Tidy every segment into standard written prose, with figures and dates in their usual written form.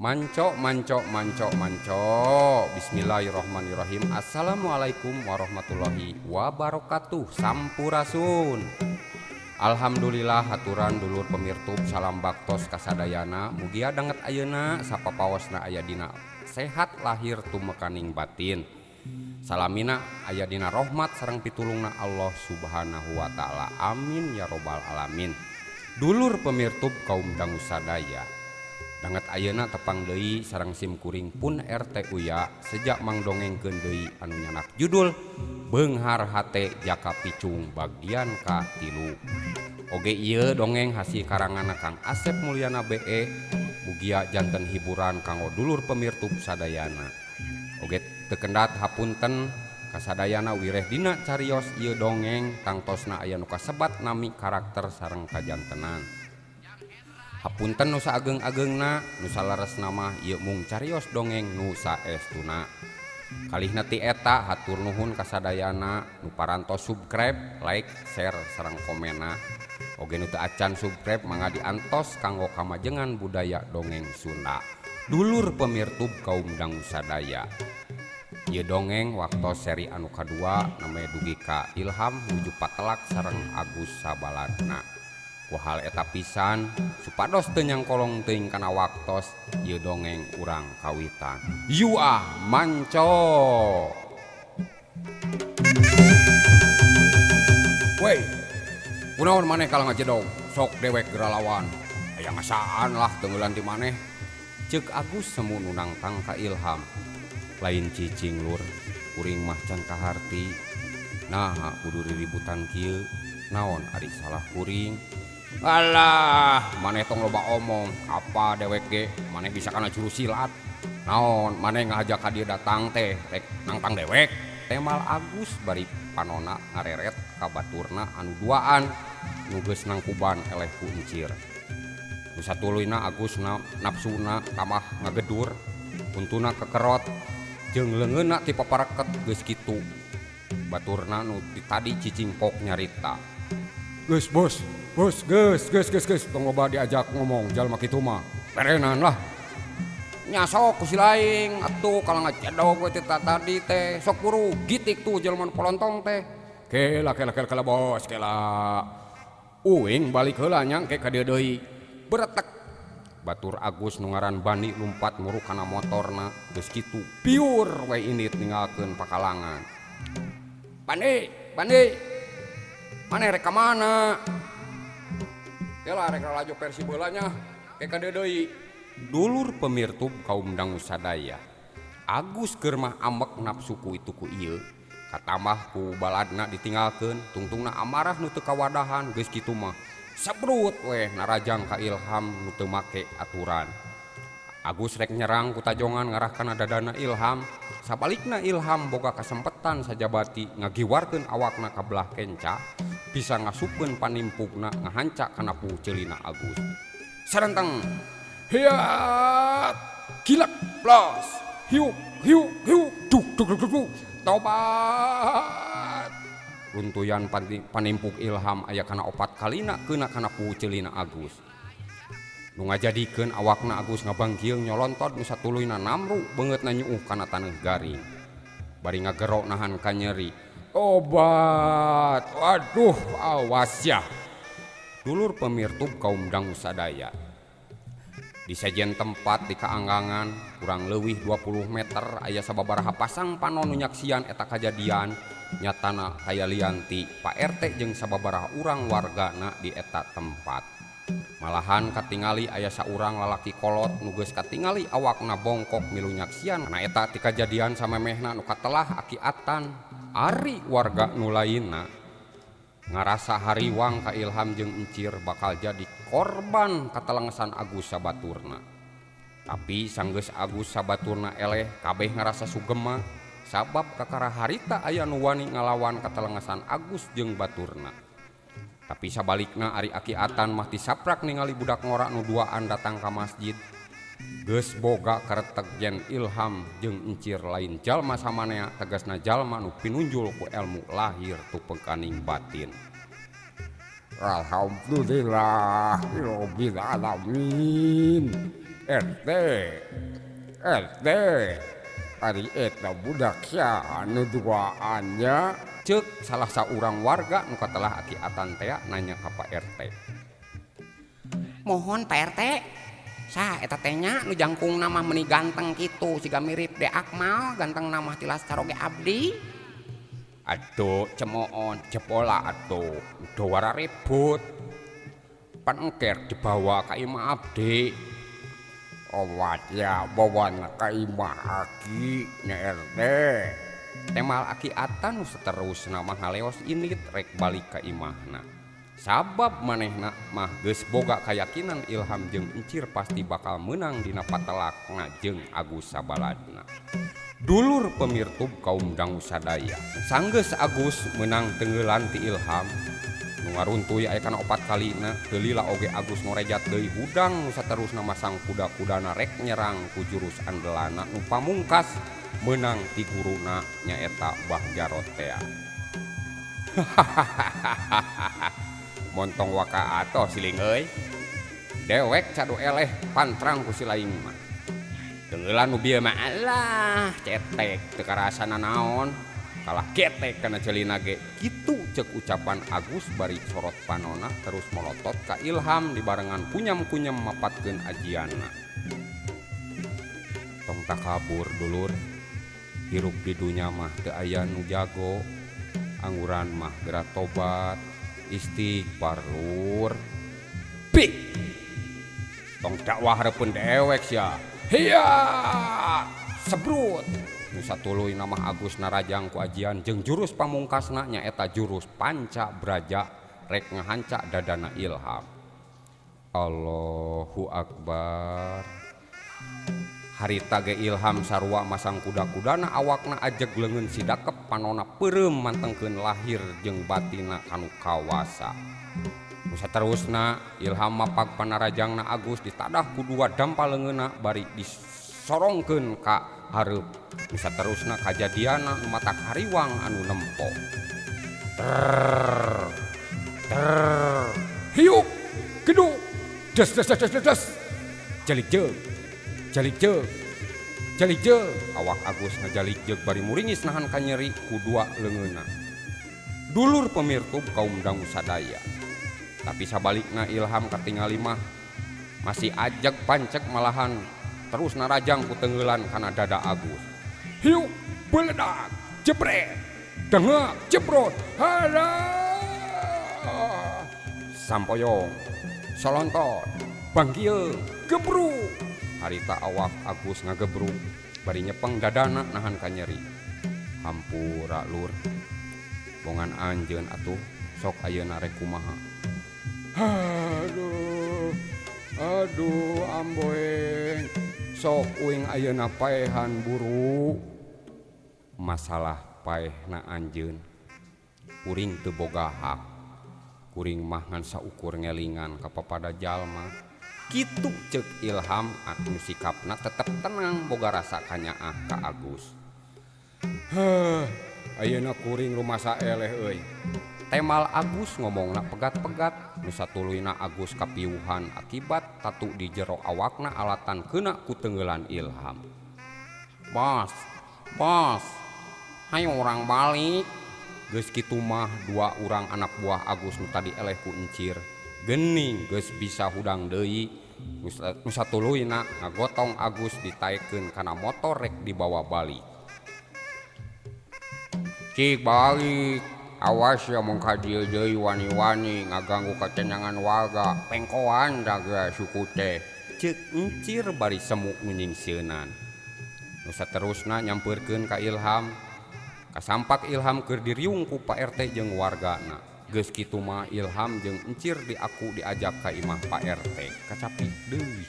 Manco manco manco manco. Bismillahirrahmanirrahim. Assalamualaikum warahmatullahi wabarakatuh. Sampurasun. Alhamdulillah haturan dulur pemirtub salam baktos kasadayana. Mugia danget ayeuna sapapaosna aya dina sehat lahir tumekaning batin. Salamina aya dina rahmat sareng pitulungna Allah Subhanahu wa taala. Amin ya robbal alamin. Dulur pemirtub kaum dangu sadaya. Danget ayeuna tepang deui sareng simkuring pun RT Uya sejak mangdongengkeun deui anu nyanak judul Beunghar Hate Jaka Picung bagian ka-3. Oge ieu dongeng hasil karanganna Kang Asep Mulyana BE mugia janten hiburan kanggo dulur pemirtub sadayana. Oge teu kendat hapunten kasadayana wireh dina carios ieu dongeng tangtosna aya nu kasebat nami karakter sareng kajantenan. Hapunten nu saageng-agengna nu saleresna mah ieu mung carios dongeng nu saestuna. Kalihna ti eta hatur nuhun kasadayana nu parantos subscribe, like, share sareng komenna. Oge nu teu acan subscribe mangga diantos kanggo kamajengan budaya dongeng Sunda. Dulur pemirtub kaum dangu sadaya. Ieu dongeng waktos seri anu kadua namanya dugi ka Ilham nuju patelak sareng Agus sabaladna. Ku hal eta pisan supados teu nyangkolong teuing kana waktos ieu dongeng urang kawitan. Yuah manco. Woi, kunaon maneh kalah ngajedog? Sok dewek geralawan. Aya ngasaan lah tenggelan ti maneh. Ceuk Agus semu nu nangtang ka Ilham. Lain cicing lur, kuring mah can kaharti. Naha kudu riributan kieu? Naon ari salah kuring? Alah, maneh tong loba omong. Apa dewek ge? Maneh bisa kana juru silat. Naon maneh ngajak ka dieu datang teh rek nangtang dewek? Temal Agus bari panona ngareret ka baturna anu duaan nu geus nangkuban eleh ku encir. Nu satuluyna Agus nafsuna tambah ngagedur, untuna kekerot jeung leungeunna ti papareket geus kitu. Baturna nu ti tadi cicingpok nyarita. Geus bos, bos, geus, geus, geus, geus, tong loba diajak ngomong jalma kitu mah. Berenan lah. Nya sok ku si laing atuh kalah ngajedog we ti tadi teh. Sok buru gitik tuh jalma nu polontong teh. Kela kela kela kela bos, kela. Uing balik heula nya engke ka dieu deui. Beretek. Batur Agus nu ngaran Bani lumpat muruk kana motorna geus kitu piur we indit ninggalkeun pakalangan. Bani, Bani. Maneh rek ka mana? Kela rek lalajo Persib heula nya, ke ka dieu deui. Dulur pemirtub kaum dangu sadaya. Agus keur mah ambek nafsu ku itu ku ieu. Katambah ku baladna ditinggalkeun, tungtungna amarah nu teu kawadahan geus kitu mah. Sebrut weh narajang ka Ilham nu teu make aturan. Agus rek nyerang ku tajongan ngarah kana dadana Ilham. Sabalikna Ilham boga kasempetan sajabati ngagiwarkeun awakna ka belah kenca, bisa ngasupkeun panimpugna ngahanca kana puceulina Agus. Sarenteng hiat gilak blas hiuk hiuk hiuk duk duk duk duk tobat. Runtuyan panimpug Ilham aya kana opat kalina keuna kana puceulina Agus. Nu ngajadikeun awakna Agus ngabangkieung nyolontot nu satuluyna namru beungeutna nyuuh kana taneuh garing. Bari ngagero nahan kanyeri. Obat, waduh awas ya. Dulur pemirtub kaum dangu sadaya. Di sejen tempat di kaanggangan kurang leuwih 20 meter aya sababaraha pasang panon nu nyaksian eta kajadian nyatana aya lianti Pak RT jeung sababaraha urang wargana di eta tempat. Malahan katingali aya saurang lalaki kolot nu geus katingali awakna bongkok milu nyaksian kana eta ti kajadian samemehna nu katelah aki atan. Ari warga nu lainna ngarasa hariwang ka Ilham jeung encir bakal jadi korban katelengesan Agus sabaturna. Tapi sanggeus Agus sabaturna eleh kabeh ngarasa sugema sabab kakara harita aya nu wani ngalawan katelengesan Agus jeung baturna. Tapi sabalikna ari aki atan mah tisaprak ningali budak ngora nu duaan datang ka masjid. Geus boga kareteg yen Ilham jeung encir lain jalma samanea tegasna jalma nu pinunjul ku elmu lahir tupengkaning batin. Alhamdulillah rabbil alamin. RT RT ari eta budak saha nu duaan nya ceuk salah saurang warga nu katelah Aki Atan tea nanya ka Pak RT. Mohon Pak RT saha eta teh nya nu jangkungna mah meuni ganteng kitu siga mirip De Akmal gantengna mah tilas caroge abdi. Aduh cemoon jepola atuh dawara ribut pan engker dibawa ka imah abdi. Owat ya bawana ka imah aki nya RT. Temal Aki Atan nu saterusna mah ngaleos init rek balik ka imahna. Sabab manehna mah geus boga kayakinan Ilham jeung Encir pasti bakal meunang dina patelakna jeung Agus sabaladna. Dulur pemirtub kaum dangu sadaya. Sanggeus Agus meunang tengeulan ti Ilham. Nu ngaruntuy aya kana opat kalina teu lila oge Agus ngorejat deui hudang nu saterusna masang kuda-kudana rek nyerang ku jurus andelana nu pamungkas meunang ti guruna nyaeta Bah Jarot tea. Montong waka atoh siling euy. Dewek cadu eleh pantrang ku si laing mah. Tengeulan nu bieu mah alah cetek teu karasa nanaon. Kalah getek kana ceulina ge. Kitu ceuk ucapan Agus bari corot panona terus molotot ka Ilham dibarengan kunyam-kunyam mapatkeun ajianna. Tong takabur dulur. Hirup di dunya mah teu aya nu jago. Angguran mah geura tobat. Istighfar lur. Pik. Tong dakwah hareupeun dewek sia. Hiya! Sebrut. Nu satuluy nama Agus narajang ku ajian jeung jurus pamungkasna nyaeta jurus Panca Braja rek ngahanca dadana Ilham. Allahu Akbar. Harita ge Ilham sarua masang kuda-kudana awakna ajeg leungeun sidakep panona peureum mantengkeun lahir jeung batina kanu kawasa. Nu saterusna Ilham mapag panarajangna Agus ditadah ku dua dampa leungeunna bari disorongkeun ka hareup. Nu saterusna kajadianna nu matak hariwang anu nempo. Trrr, trrr, hiuk, geduk, des des des des des. Jalik jeug, jalik jeug, jalik jeug. Awak Agus ngajalik jeug bari muringis nahan kanyeri ku dua leungeunna. Dulur pemirtub kaum dangu sadaya. Tapi sabalikna Ilham katingali mah masih ajeg pancek malahan terus narajang ku tenggelan kana dada Agus. Hiuk, beledak, jebret, dengak, jebrot, halah. Sampoyong, solontot, bangkieung, gebruk. Harita awak Agus ngagebruk bari nyepeng dadana nahan kanyeri. Hampura lur. Bongan anjeun atuh sok ayeuna rek kumaha. Aduh, aduh amboeng. Sok uing ayeuna paehan buru. Masalah paehna anjeun kuring teu boga hak. Kuring mah ngan saukur ngelingan ka papada jalma. Kitu ceuk Ilham anu sikapna tetep tenang boga rasa kanyaah ka Agus. Heuh, ayeuna kuring rumasa eleh euy. Temal Agus ngomongna pegat-pegat, nu satuluyna Agus kapiuhan akibat tatu di jero awakna alatan keuna ku tenggelan Ilham. Bos, bos, hayu urang balik. Geus kitu mah dua urang anak buah Agus nu tadi eleh ku encir. Gening geus bisa hudang deui. Nu satuluyna ngagotong Agus ditaekeun kana motor rek dibawa balik. Cik balik. Awas ya mung ka dieu deui wani-wani ngaganggu katenangan warga. Pengkoan daga suku teh. Ceuk encir bari semu nu nyingsieunan. Nu saterusna nyampeurkeun ka Ilham. Kasampak Ilham keur diriung ku Pak RT jeung wargana. Geus kitu mah Ilham jeung encir diaku diajak ka imah Pak RT. Kacapi deui.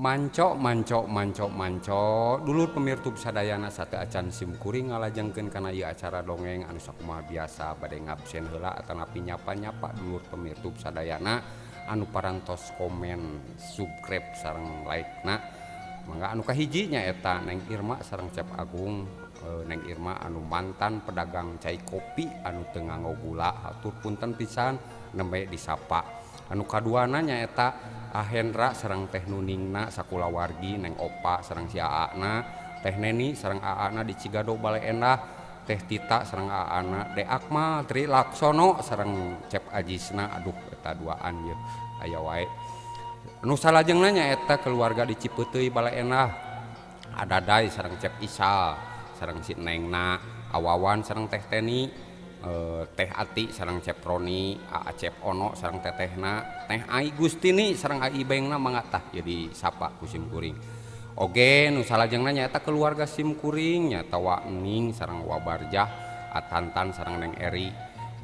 Manco manco manco manco dulur pemirtub sadayana sate acan simkuring ngalajengkeun kana ieu acara dongeng anu sakumaha biasa bade ngabsen heula atanapi nyapa-nyapa dulur pemirtub sadayana anu parantos komen subscribe sareng like na Mangga anu kahiji nyaeta Neng Irma sareng Cep Agung, Neng Irma anu mantan pedagang cai kopi anu teu nganggo gula, hatur punten pisan nembe disapa. Anu kaduana nyaeta Ahendra sareng Teh Nuningna sakulawargi, Neng Opa sareng si Aana, Teh Neni sareng Aana di Cigado Bale Endah, Teh Tita sareng Aana, De Akmal Tri Laksono sareng Cep Ajisna, aduh eta duaan ye aya wae. Nu salajengna nyaeta keluarga di Cipeuteuy Bale Endah, Adadai sareng Cep Isal sareng si Nengna, Awawan sareng Teh Teni, Teh Ati sareng Cep Roni, Aa Cep Ono sareng Tetehna, Teh Ai Gustini sareng Ai Ibengna mangga tah jadi sapa ku sim kuring. Oge nu salajengna nyaeta keluarga sim kuring nyaeta Wa Ning sareng Wa Barjah, Atantan sareng Neng Eri,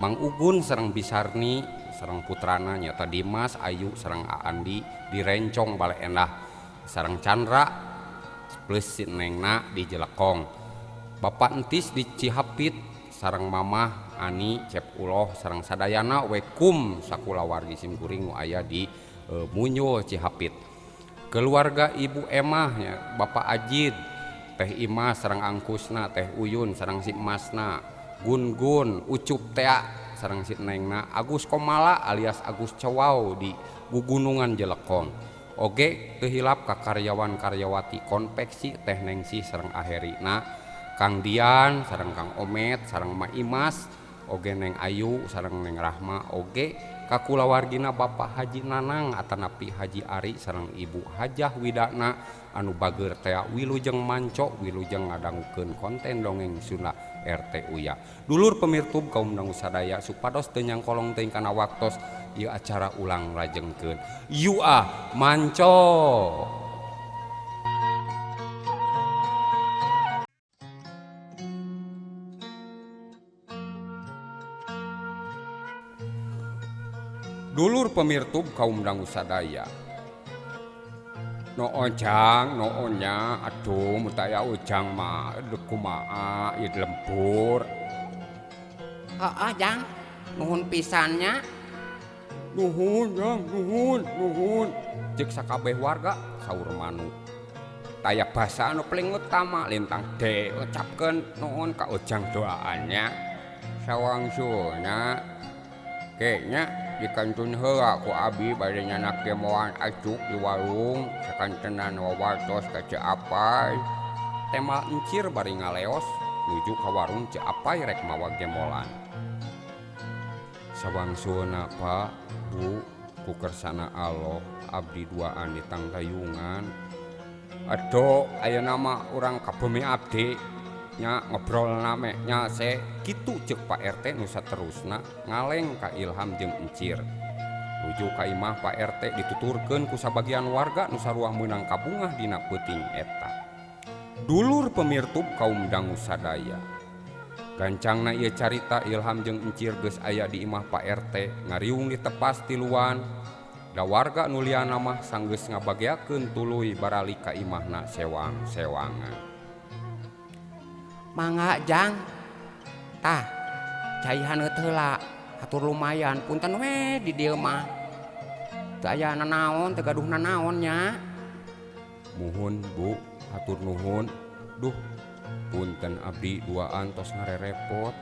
Mang Ugun sareng Bisarni sareng putrana nyaeta Dimas, Ayu sareng Aandi di Rencong Bale Endah, sareng Chandra plus si Nengna di Jelekong, Bapak Entis di Cihapit sareng Mamah Ani Cep Uloh sareng sadayana wekum sakulawargi sim kuring nu aya di Munyul Cihapit. Keluarga Ibu Emah nya Bapak Ajid, Teh Imas sareng Angkusna, Teh Uyun sareng si Masna, Gun Gun Ucup Tea sareng si Nengna, Agus Komala alias Agus Cowau di Gugunungan Jelekong. Oge teu hilap ka karyawan-karyawati konveksi Teh Nengsi sareng Aherina, Kang Dian sareng Kang Omet sareng Ma Imas, oge Neng Ayu sareng Neng Rahma, oge kakulawargina Bapak Haji Nanang atanapi Haji Ari sareng Ibu Hajah Widana anu bager tea wilujeng manco wilujeng ngadangukeun konten dongeng Sunda RT Uya. Dulur pemirtub kaum dangu sadaya supados teu nyangkolong teuing kana waktos ieu acara ulang lajengkeun. Yua manco. Dulur pemirtub kaum dangu sadaya. No ojang, no onya, aduh mutaya ujang mah kumaa ieu lembur. Heeh, Jang. Nuhun pisannya. Nuhun, Jang, nuhun, nuhun. Cek sakabeh warga saur manuk. Taya basa anu paling utama lintang de ucapkeun nuhun ka ujang doaannya. Sawangsulna kayaknya dikantun heula ku abi bade nyanak gemoan acuk di warung sakantenan wawartos ka Ceu Apay. Temal encir bari ngaleos nuju ka warung Ceu Apay rek mawa gemolan. Sawangsulna Pak, Bu, ku kersana Allah abdi duaan di tangtayungan. Aduh, ayeuna mah urang ka bumi abdi nya ngobrolna me nya se kitu ceuk Pak RT nu saterusna ngaleng ka Ilham jeung Encir. Nuju ka imah Pak RT dituturkeun ku sabagian warga nu sarua meunang kabungah dina peuting eta. Dulur pemirtub kaum dangu sadaya. Gancangna ieu carita Ilham jeung Encir geus aya di imah Pak RT ngariung ditepas tiluan. Da warga nu liana mah sanggeus ngabageakeun tuluy baralik ka imahna sewang-sewangan. Mangga Jang, tah cai haneut heula, hatur lumayan punten we di dieu mah. Teu aya nanaon, teu gaduh nanaon nya. Muhun Bu, hatur nuhun. Duh, punten abdi duaan tos ngarerepot.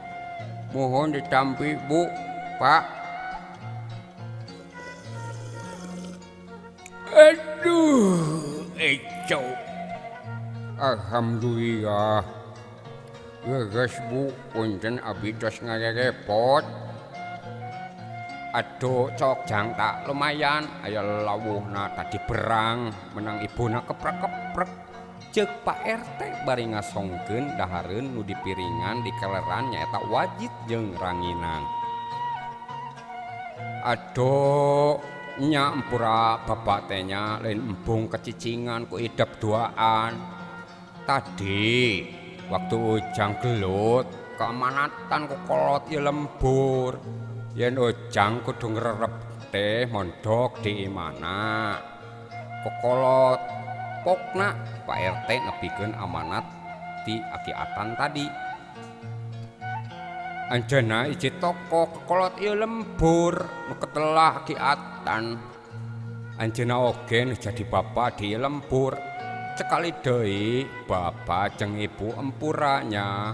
Muhun ditampi Bu, Pak. Aduh, eco. Alhamdulillah. Geus Bu, punten abdi tos ngarerepot. Aduh, cok jang tak lumayan aya lawuhna tadi berang menang ibuna keprek-keprek. Ceuk Pak RT bari ngasongkeun dahareun nu dipiringan di keleran nyaeta wajit jeung ranginang. Aduh, nya empura bapak teh nya lain embung kecicingan ku idep duaan. Tadi waktu ujang gelut keamanatan ku kolot ieu lembur. Yen ujang kudu ngrerep teh mondok di imana. Kokolot pokna Pak RT nepikeun amanat ti Aki Atan tadi. Anjeunna iji toko kekolot ieu lembur nu ketelah Aki Atan. Anjeunna oge nu jadi bapak di lembur. Cekali deui bapak jeung ibu empuranya.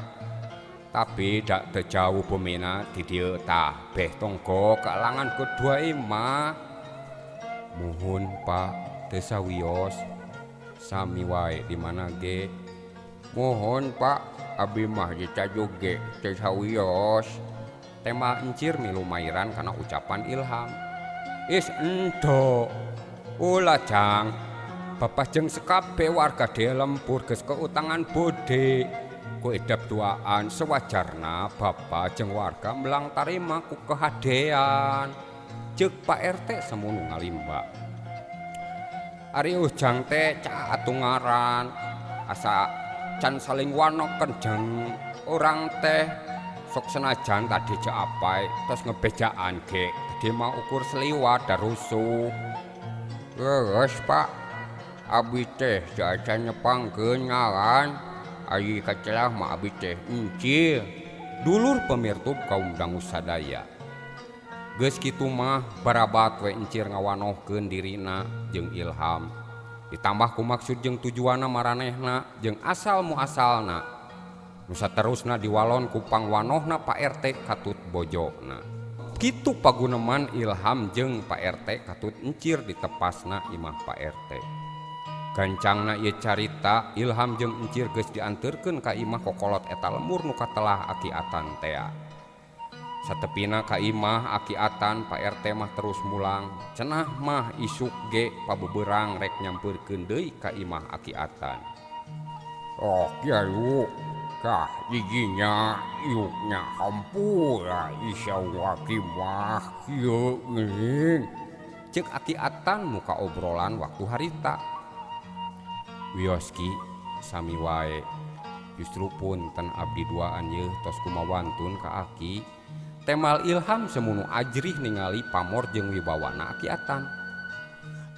Tapi dak teu jauh bumina di dieu tah beh tonggo kalangan kedua imah. Muhun Pak teu sawios sami wae di mana ge. Mohon Pak abi mah dicajuk ge teu sawios. Tema encir milu mairan kana ucapan Ilham. Is endo ulah jang bapak jeung sekabe warga dieu lembur geus keutangan bode. Ku edap duaan sewajarna bapak jeung warga melang tarima ku kehadean. Ceuk Pak RT semunu ngalimba. Ari Ujang teh cak atuh ngaran asa can saling wanoken jeung urang teh sok senajan tadi cek apai tos ngebejaan ge tadi mah ukur seliwat darusuh. Geus Pak abi teh acan nyepangkeun ngaran ari kacelah mah abi teh encil. Dulur pemirtub kaum dangu sadaya. Geus kitu mah barabat we encir ngawanohkeun dirina jeung Ilham. Ditambah ku maksud jeung tujuanna maranehna jeung asal muasalna. Nu saterusna diwalon ku pangwanohna Pak RT katut bojona. Kitu paguneman Ilham jeung Pak RT katut encir ditepasna imah Pak RT. Gancangna ieu carita Ilham jeung encir geus dianterkeun ka imah kokolot eta lemur nu katelah Aki Atan tea. Satepina ka imah Aki Atan Pak RT mah terus mulang. Cenah mah isuk ge pabeberang rek nyampeurkeun deui ka imah Aki Atan. Oh kieu kah giginya yuknya hampura isawaki mah kieu geuning. Ceuk Aki Atan muka obrolan waktu harita. Wios ki sami wae justru punten abdi duaan yeuh tos kumawantun ka Aki. Temal Ilham semunu ajrih ningali pamor jeung wibawana Aki Atan.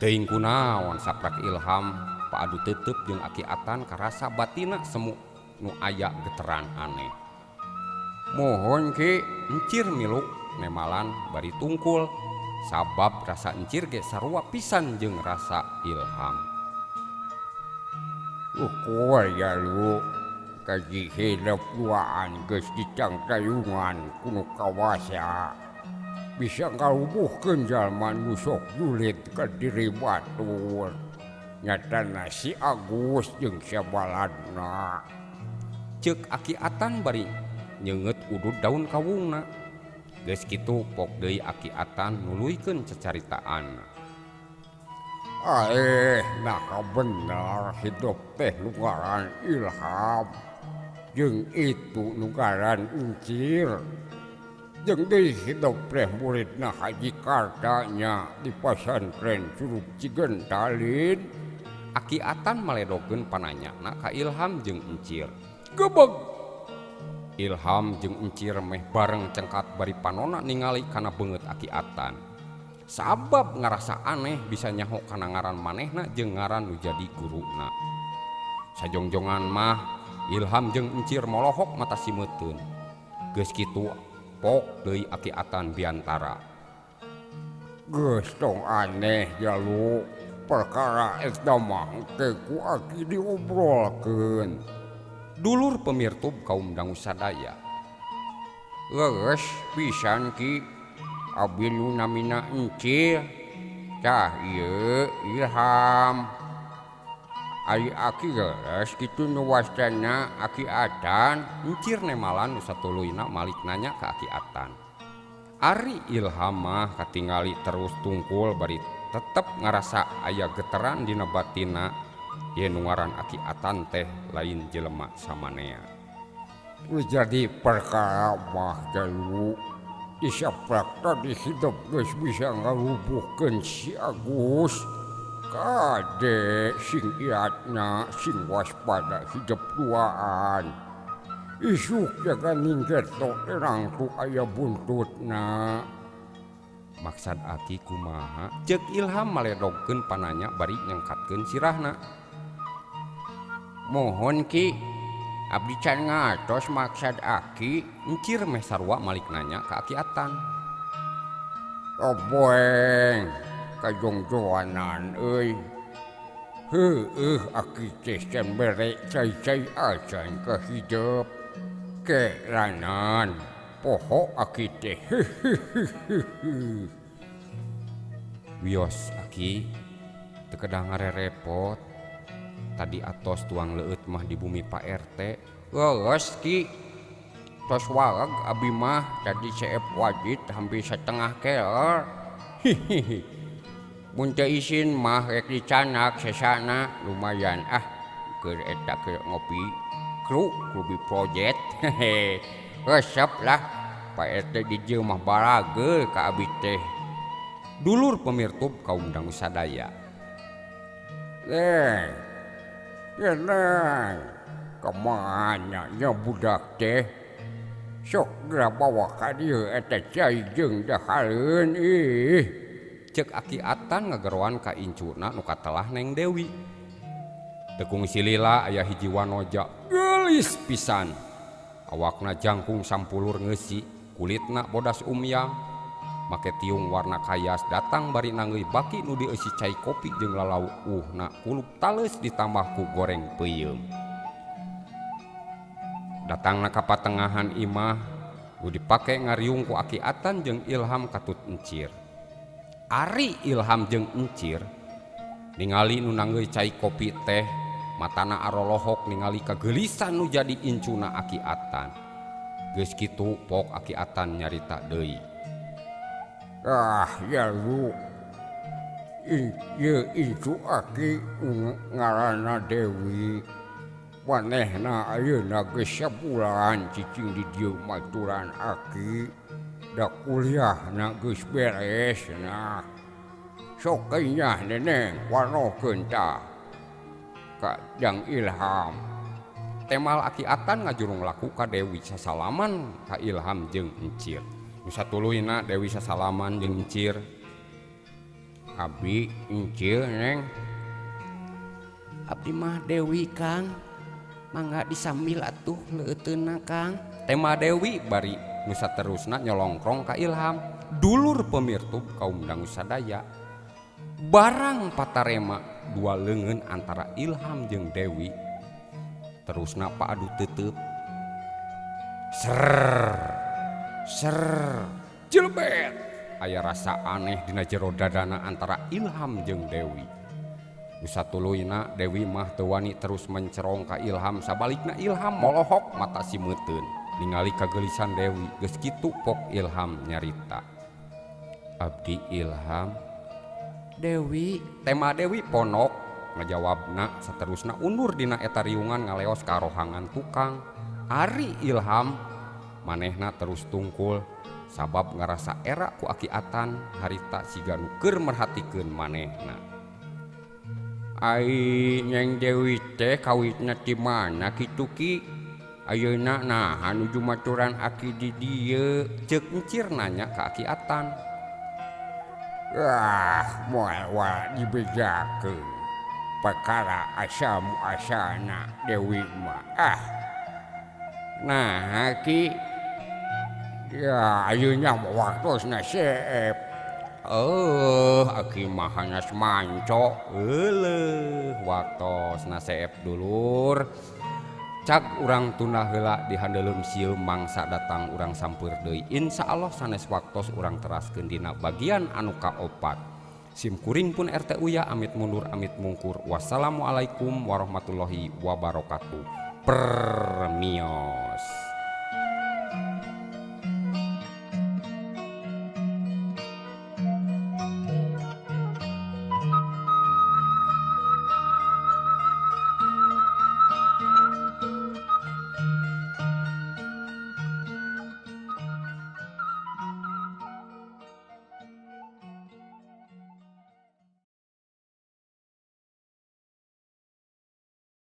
Teuing kunaon saprak Ilham paadu tetep jeung Aki Atan karasa batina semu nu aya geteran aneh. Mohon ki encir milu nemalan bari tungkul sabab rasa encir ge sarua pisan jeung rasa Ilham. Ukur ya lu kaji hidup duaan geus dicangkayungan ku nu kawasa bisa ngarubuhkeun jalma nu sok julid ka diri batur nyatana si Agus jeung sabaladna. Ceuk Aki Atan bari nyeungeut udud daun kawungna. Geus kitu pok deui Aki Atan nuluykeun cacaritaan. Nah bener hidup teh nu ngaran Ilham jeung itu nu ngaran encir jeung deui hidup teh muridna Haji Kartanya di pasantren Curug Cigentalin. Aki Atan maledogeun pananyana ka Ilham jeung encir. Gebeg. Ilham jeung encir meh bareng cengkat bari panona ningali kana beungeut Aki Atan. Sabab ngarasa aneh bisa nyaho kana ngaran manehna jeung ngaran nu jadi guruna. Sajongjongan mah Ilham jeung encir molohok mata simeuteun. Geus kitu pok deui Aki Atan biantara. Geus tong aneh jalu perkara eta mah engke ku Aki diobrolkeun. Dulur pemirtub kaum dangu sadaya. Leres pisan ki abi nu namina encir tah ieu Ilham. Ari Aki geus kitu nu wastana Aki Atan. Encir nemalan nu satuluyna malik nanya ka Aki Atan. Ari Ilham mah katingali terus tungkul bari tetep ngarasa aya geteran dina batina yen nu ngaran Aki Atan teh lain jelema samanea. Jadi perkara mah jalu disaprak tadi hidup geus bisa ngarubuhkeun si Agus. Kade sing iatna sing waspada hidup duaan. Isuk jaga ningget tok terang tu aya buntutna. Maksad Aki kumaha? Ceuk Ilham maledogkeun pananya bari nyengkatkeun sirahna. Mohon ki abdi can ngatos maksad Aki. Encir meh sarua malik nanya ka Aki Atan. Oboeng kajongjoanan euy. Heueuh aki teh can bere cai-cai acan ka hidep. Keranan poho aki teh. Wios aki teu kedah ngarerepot. Tadi atos tuang leueut mah di bumi Pak RT. Geus ki. Tos waleg abi mah tadi seep wajit hampir setengah keler. Hihihi. Mun teu isin mah rek dicanak sesana lumayan ah keur eta keur ngopi kru kubi projet. Hehe. Resep lah Pak RT di dieu mah barageur ka abi teh. Dulur pemirtub kaum dangu sadaya. Leng. Ya neng. Kamana nya budak teh? Sok geura bawa ka dieu eta cai jeung dahareun ih. Cek Aki Atan ngageroan ka incuna nu katelah Neng Dewi. Tekung silila aya hiji wanoja geulis pisan. Awakna jangkung sampulur ngeusi, kulitna bodas umyang. Make tiung warna kayas datang bari nanggeuy baki nu dieusi cai kopi jeung lalauuhna kulup taleus ditambah ku goreng peuyeum. Datangna ka patengahan imah nu dipake ngariung ku Aki Atan jeung Ilham katut encir. Ari Ilham jeung encir ningali nu nanggeuy cai kopi teh matana arolohok ningali kageulisan nu jadi incuna Aki Atan. Geus kitu pok Aki Atan nyarita deui. Ah ya lu ieu incu aki ngaranna Dewi. Manehna ayeuna geus sabulan cicing di dieu maturan aki. Da kuliahna geus beres nah. Sok kainyah neneng wanohkeun tah ka Jang Ilham. Temal Aki Atan ngajurung laku ka Dewi sasalaman ka Ilham jeung encir. Nu satuluyna Dewi sasalaman jeung encir. Abi encir neng. Abdi mah Dewi Kang. Mangga disambil atuh leuteuna Kang. Tema Dewi bari nu saterusna nyolongkrong ka Ilham. Dulur pemirtub kaum dangu sadaya. Barang patarema dua leungeun antara Ilham jeung Dewi. Terusna paadu tetep. Ser ser jelebet. Aya rasa aneh dina jero dadana antara Ilham jeung Dewi. Nu satuluyna Dewi mah teu wani terus mencerong ka Ilham, sabalikna Ilham molohok mata si meuteun. Ningali kageulisan Dewi geus kitu pok Ilham nyarita. Abdi Ilham. Dewi, tema Dewi ponok ngajawabna saterusna undur dina eta riungan ngaleos ka rohangan tukang. Ari Ilham manehna terus tungkul sabab ngarasa era ku Aki Atan harita siga nu keur merhatikeun manehna. Ai Neng Dewi teh kawitna ti mana kitu ki? Ayeuna naha nuju maturan aki di dieu? Ceuk encir nanya ka Aki Atan. Ah, moal wa dibejakeun. Perkara asal muasalna Dewi mah. Ah. Nah ki ya ayeuna mah waktosna seep. Aki mah hanas manco. Euleuh waktosna seep dulur. Cag urang tunda heula di handeuleum sieum mangsa datang urang sampeur deui. Insyaallah sanes waktos urang teraskeun dina bagian anu kaopat. Sim kuring pun RT Uya amit mundur amit mungkur. Wassalamualaikum warahmatullahi wabarakatuh. Permios.